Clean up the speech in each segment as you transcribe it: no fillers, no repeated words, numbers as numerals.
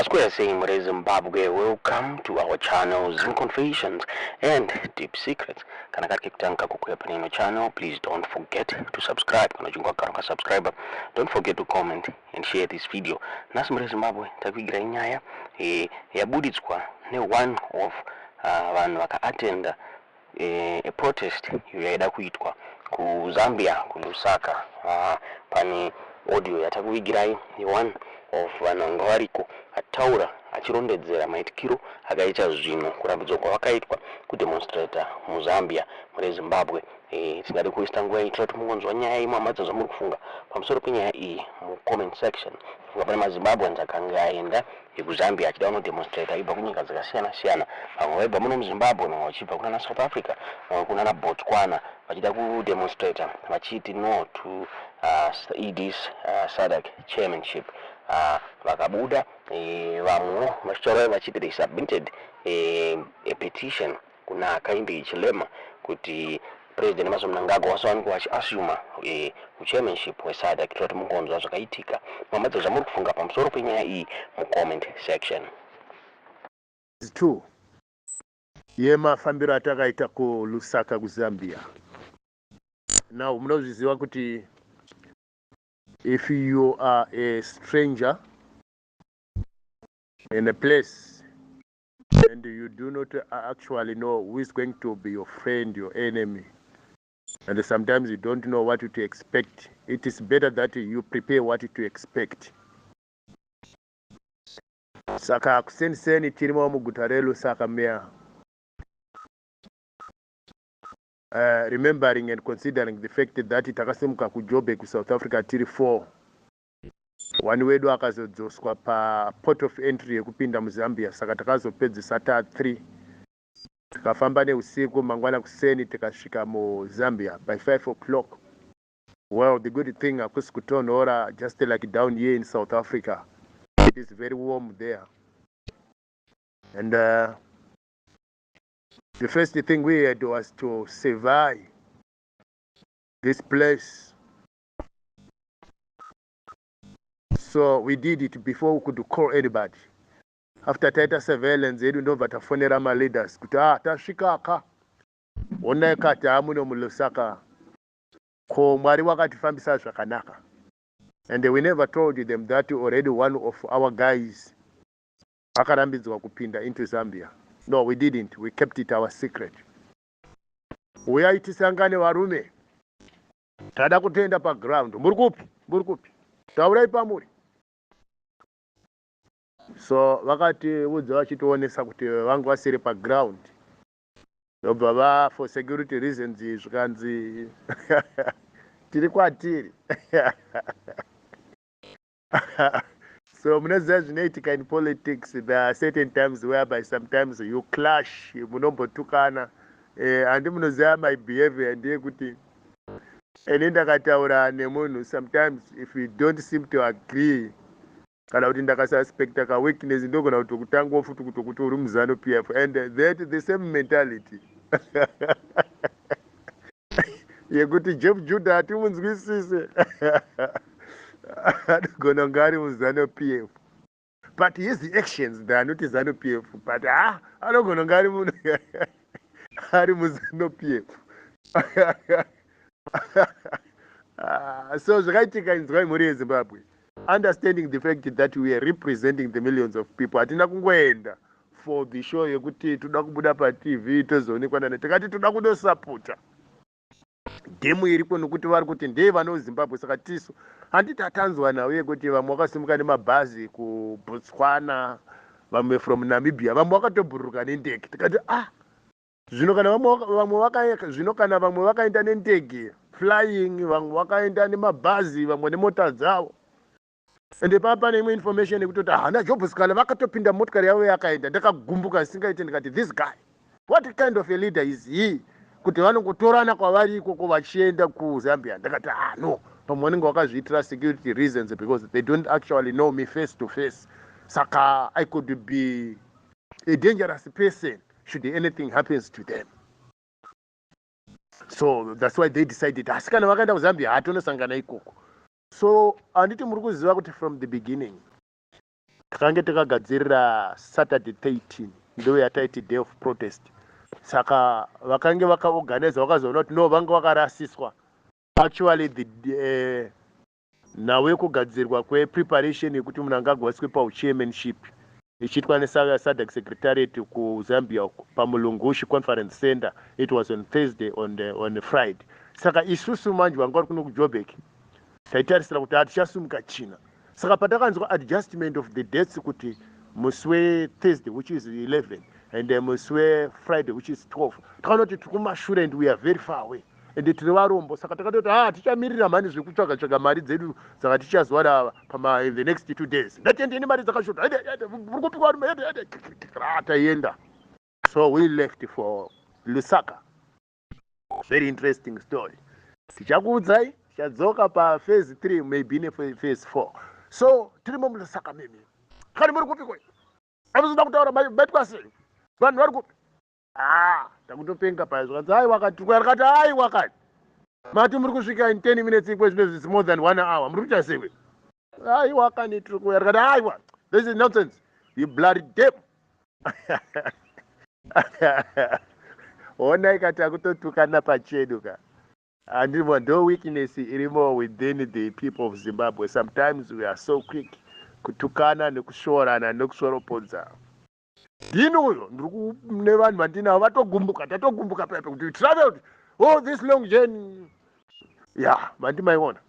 Maswera sei mhuri yeZimbabwe, welcome to our channel Zim Confessions and Deep Secrets. Kana kari kekutanga kukuya pane ino channel, please don't forget to subscribe. Kana uchinge wagara ukasubscribe, don't forget to comment and share this video. Nhasi mhuri yeZimbabwe takuigirai nyaya eh, yabuditswa ne one of vanhu vakaatenda a protest iyo yaida kuitwa kuZambia kuLusaka. Pane audio yatakuvigirai one of vanhu vanga variko ataura achirondedzera maitikiro akaita zvinhu kurambidzwa kwavakaitwa kudemonstrator muZambia mune Zimbabwe. Tingade kuista nguva iyi tira kuti mungonzwa nyaya imwe hama zvamuri kufunga pamusoro penyaya iyi mucomment section. Funga pane maZimbabweans akanga aenda ekuZambia achida kunodemonstrata aibva kunyika dzakasiyana siyana. Vamwe vaibva muno muZimbabwe, vamwe vachibva kunana South Africa, vamwe kunana Botswana, vachida kudemonstrata vachiti no to ED's SADC chairmanship. Vakabuda vamwewo vachitaura vachiti they submitted a petition kuna Hakainde Hichilema kuti President Emmerson Mnangagwa vasawanikwa vachiasuma huchairmanship hweSADC. Kuitira kuti mugonzwa zvakaitika, mamadza zvamuri kufunga pamusoro penyaya iyi mucomment section. 2 yemafambiro atakaita kuLusaka kuZambia. Now munozviziva kuti if you are a stranger in a place and you do not actually know who is going to be your friend, your enemy, and sometimes you don't know what to expect, it is better that you prepare what to expect. Saka kuseniseni tirimo muguta reLusaka meya, remembering and considering the fact that takasimuka kuJoburg kuSouth Africa tiri 4, one wedu akazodzoswa paport of entry yekupinda muZambia, saka takazopedzisa ta 3. Tikafamba neusiku, mangwana kuseni tikasvika muZambia by 5 o'clock. Well, the good thing, hakusi kutonhora just like down here in South Africa. It is very warm there. And the first thing we had was to survive this place. So we did it before we could call anybody. After taita surveillance yedu, ndobva tafonera maleaders kuti, ah, tasvika ka, honai kati hamuno muLusaka, ko Mwari wakatifambisa zvakanaka. And we never told them that already one of our guys akarambidzwa kupinda into Zambia. No, we didn't. We kept it our secret. Uyai tisangane varume, tada kutoenda paground. Muri kupi? Muri kupi? Taurai pamuri. So vakatiudza vachitionesa kuti vangu vasiri paground, ndobva va for security reasons zvikanzi tiri kwatiri. So munoziva zvinoitika in politics, there are certain times whereby sometimes you clash, munombotukana. Handi munoziva my behavior ndeyekuti ini ndakataura nemunhu, sometimes if you don't seem to agree kana kuti ndakasuspecta kaweakness, ndogona kutokutangawo futi kutokuti uri muZANU PF. And that the same mentality yekuti Jeff Judah hatimunzwisise, anogona kunge ari muZANU PF, but his actions, they are not ZANU PF, but ha, anogona kunge ari munhu ari muZANU PF. Ah, so zvakaitika, inzwai mhuri yeZimbabwe, understanding the fact that we are representing the millions of people, hatina kungoenda for the show yekuti toda kubuda paTV tozoonekwa nane. Tikati toda kundosapota demo iripo nokuti vari kuti ndeye vano Zimbabwe. Saka tisu handiti hatanzwa nhau yekuti vamwe vakasimuka nemabhazi kuBotswana, vamwe from Namibia, vamwe vakatobhururuka nendege. Tikati, ah, zvino kana vamwe vakaenda nendege, flying, vamwe vakaenda nemabhazi, vamwe nemota dzavo. Ende paa pane imwe information yekutoti hana Job Sikhala vakatopinda motikari yavo yakaenda. Ndakagumbuka zvisingaiti, ndikati, this guy, what kind of a leader is he, kuti vanongotorana kwavari ikoko vachienda kuZambia? Ndakati, ah, no, pamwe vanenge vakazviitira security reasons because they don't actually know me face to face, saka I could be a dangerous person should anything happens to them. So that's why they decided, asi kana vakaenda kuZambia hatonosangana ikoko. So handiti muri kuziva kuti from the beginning Takange takagadzirira Saturday 13, ndo yataiti day of protest. Saka vakange vakaorganiza vakazoona kuti no, vanga vakarasiswa. Actually, the nhau yekugadzirwa kwepreparation yekuti munhu angagwaiswe pauchairmanship ichiitwa neSADC Secretariat kuZambia uko paMulungushi Conference Center, it was on Thursday, on Friday. Saka isusu manje vanga vari kuno kuJobek taitarisira kuti hatichasumuka China. Saka patakanzwa adjustment of the dates kuti musi weThursday, which is 11, and musi weFriday, which is 12, takaona kuti tiri kumashure and we are very far away and tiri varombo. Saka takatoti, ha, tichamirira mhani zvekutsvaga tsvaga mari dzedu dzaka tichazowana pama in the next 2 days. Ndatendeni, mari dzakashota muri kupikwa, taienda. So we left for Lusaka. Very interesting story, tichakuudzai tichadzoka paphase 3, maybe nephase 4. So tirimo muLusaka mimi kani, muri kupikwa, amuzoda kutaura, maitwa sei, vanhu vari kupi? Ah, takutopenga paya. Zvikanzi, "Aiwa kati," rikati, "Aiwa kati, mati muri kusvika in 10 minutes, ikwe zvino zvisi more than one hour, muri kuita sewe?" "Aiwa kani, tiri kuuya." Rikati, "Aiwa, this is nonsense, you bloody damn." Ona, ikati akutotukana pachedu ka. Handimo, ndo weakness irimo within the people of Zimbabwe. Sometimes we are so quick kutukana nekushorana nekushoropodza. Ndini uyo ndiri nevanhu vandinavo vatogumbuka, tatogumbuka pepe kuti traveled all this long journey ya mandimaiona.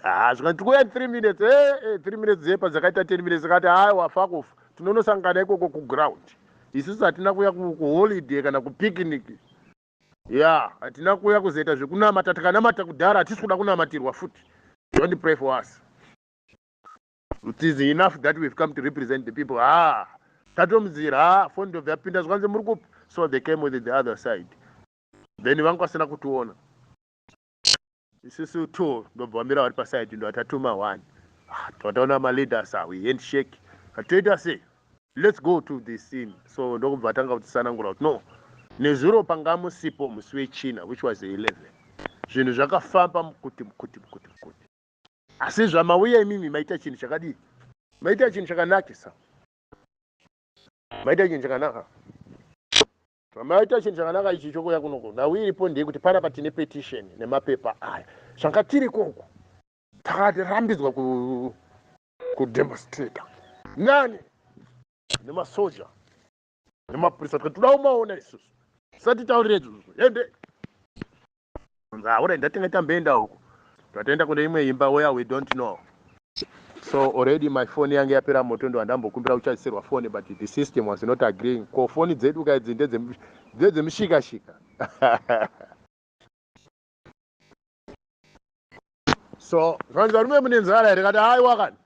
Ha, zvikanzi, "Tikuuya in 3 minutes." 3 minutes zepa dzakaita 10 minutes. Akati, "Haiwa, fuck off, tinonosangana ikoko kuground. Isusu hatina kuuya kuholiday kana kupicnic ya, hatina kuuya kuzoita zvekunamata. Tikanamata kudhara, hatisi kuda kunamatirwa futi. Don't pray for us. It is enough that we've come to represent the people." Ha, tatomudzira. Ha, foni ndobva yapinda. Zvikanzi, "Muri kupi?" So they came with the other side, then vanga vasina kutiona isusu two, ndobva vamira vari paside, ndo vatatuma one. Ah, tataona maleaders, ah, we handshake, atoita sei, let's go to the scene. So ndokubva vatanga kutisanangura kuti no, nezuro panga musipo musi weChina, which was 11, zvinhu zvakafamba mukuti mukuti mukuti mukuti, asi zvamauya imimi maita chinhu chakadii, maita chinhu chakanakisa, maita chinhu chakanaka. Zvamaita chinhu chakanaka ichi chokuya kunoko. Nhau iripo ndeyekuti panapa tine petition nemapepa aya. Zvanga tiri koko, takatirambidzwa kudemonstrata nani nemasoja nemapurisa. Tikati toda kumaona isusu, tisati taurire izvozvo, ende aura ndatinge tamboenda uko, tatoenda kune imwe imba where we don't know. So already my phone yange yapera moto, ndo handambokumbira kuchajisirwa phone, but the system was not agreeing. Ko foni dzedu kaidzi ndedzemushikashika. So zvanzi, "Varume, mune nzara here?" Kati, "Aiwa kani,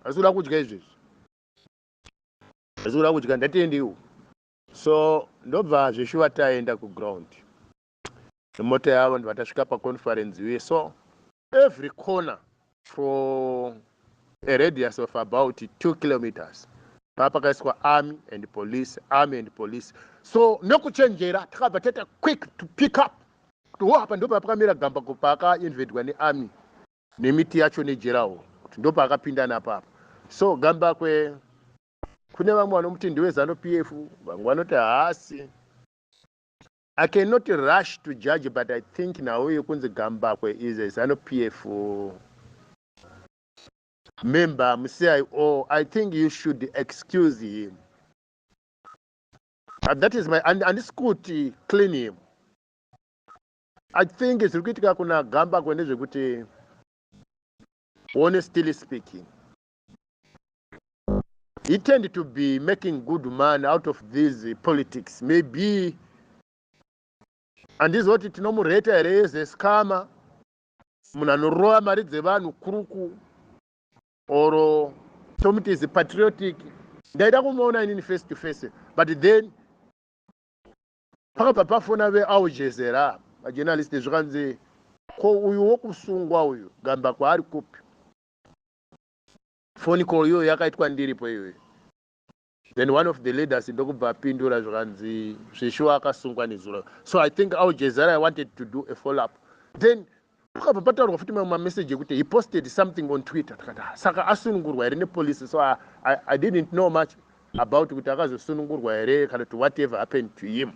asi kuda kudya izvezvi, asi kuda kudya, ndatiendiwo." So ndobva zveshuwa taenda kuground nemota yavo, ndobva tasvika paconference iye. So every corner for a radius of about 2 kilometers paa pakaiswa army and police, army and police. So nekuchenjera takabva taita quick to pick up kuti wo apa ndo pakamira Gambako paakainvedwa nearmy nemiti yacho nejerawo, kuti ndo paakapinda napapa. So Gambakwe, kune vamwe vanomuti ndiweZANU PF, vamwe vanoti haasi. I cannot rush to judge, but I think nhau yekunzi Gambakwe is a ZANU PF member muCIO, I think you should excuse him. That is my, handisi kuti clean him. I think zviri kuitika kuna Gambakwe ndezvekuti, honestly speaking, he tend to be making good man out of these politics. Maybe handizoti tinomureta here as a scammer, munhu anorova mari dzevanhu kuruku, or tomuti is patriotic. Ndaida kumuona inini face to face, but then pakabva pafona veAl Jazeera, majournalist, zvikanzi, "Ko uyu wokusungwa uyu Gambakwe ari kupi?" Phone call iyoyo yakaitwa ndiripo iyoyo. Then one of the leaders ndokubva apindura, zvikanzi zveshuwa akasungwa nezuro. So I think Al Jazeera wanted to do a follow up then. Pakabva pataurwa futi mamwe mameseji ekuti he posted something on Twitter. Tikati, ah, saka asunungurwa here nepolice? So I didn't know much about kuti akazosunungurwa here kana kuti whatever happened to him.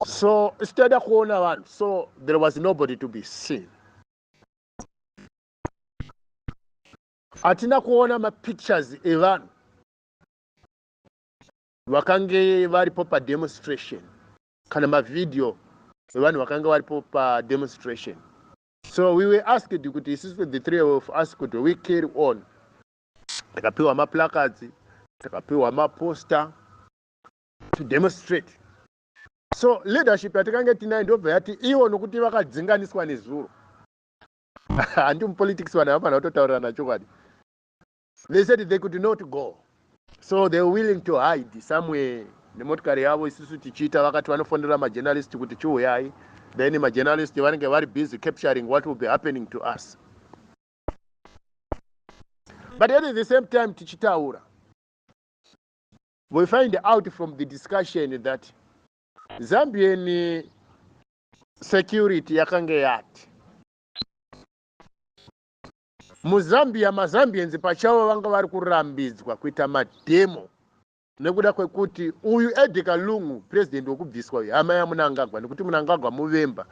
So isu taida kuona vanhu, so there was nobody to be seen. Hatina kuona mapictures evanhu vakange varipo pademonstration kana mavhidhiyo evanhu vakanga varipo pademonstration. So we were asked kuti isusu, the three of us, kuti we carry on. Takapiwa maplacards, takapiwa maposter to demonstrate. So leadership yatikange tinayo ndobva yati ivo, nokuti vakadzinganiswa nezuro, handi mupolitics vanhu vafanira kutotaurirana chokwadi, they said they could not go, so they were willing to hide somewhere nemotikari yavo. Isusu tichiita, vakati vanofonera majournalist kuti chiuyai, then majournalist vanenge vari busy capturing what will be happening to us. But at the same time tichitaura, we find out from the discussion that Zambian security yakange yati muZambia, maZambians pachavo vanga vari kurambidzwa kuita madhemo nekuda kwekuti uyu Edgar Lungu, president wekubviswa uyu, hama yaMunangagwa, nekuti Munangagwa muvemba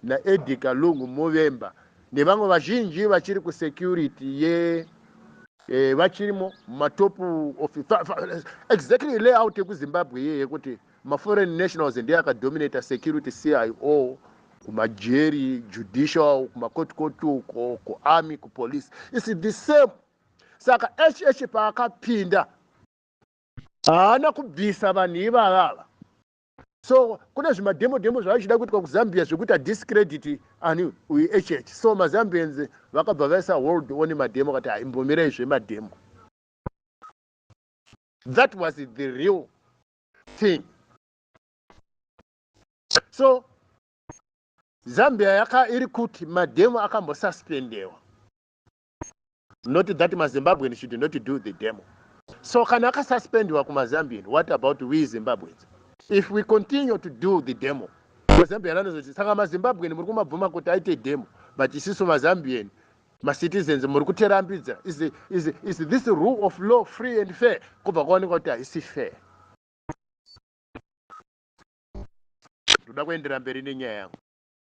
naEdgar Lungu muvemba, nevamwe vazhinji vachiri kusecurity ye vachirimo mumatop of exactly layout yekuZimbabwe iye yekuti maforeign nationals ndiye akadominata security, CIO, kumajeri, judicial, kumakotikoti uko, kuarmy, kupolice. Its the same. Saka HH paakapinda haana kubvisa vanhu ivavava. So kune zvimadhemo dhemo zvavachida kuitwa kuZambia zvekuita discredit ani uyu HH. So maZambians vakabva vaisa hold on madhemo, kati haimbomirai zvemadhemo. That was the real thing. So Zambia yaka iri kuti madhemo akambosuspendewa, not that maZimbabwean should not do the demo. So kana akasuspendiwa kumaZambian, what about we Zimbabweans? If we continue to do the demo, maZambian anozoti, saka maZimbabwean muri kumabvuma kuti aite demo, but isisu maZambian macitizens muri kutirambidza. Is this rule of law free and fair? Kubva kwaonekwa kuti haisi fair. Ndoda kuendera mberi nenyaya yangu.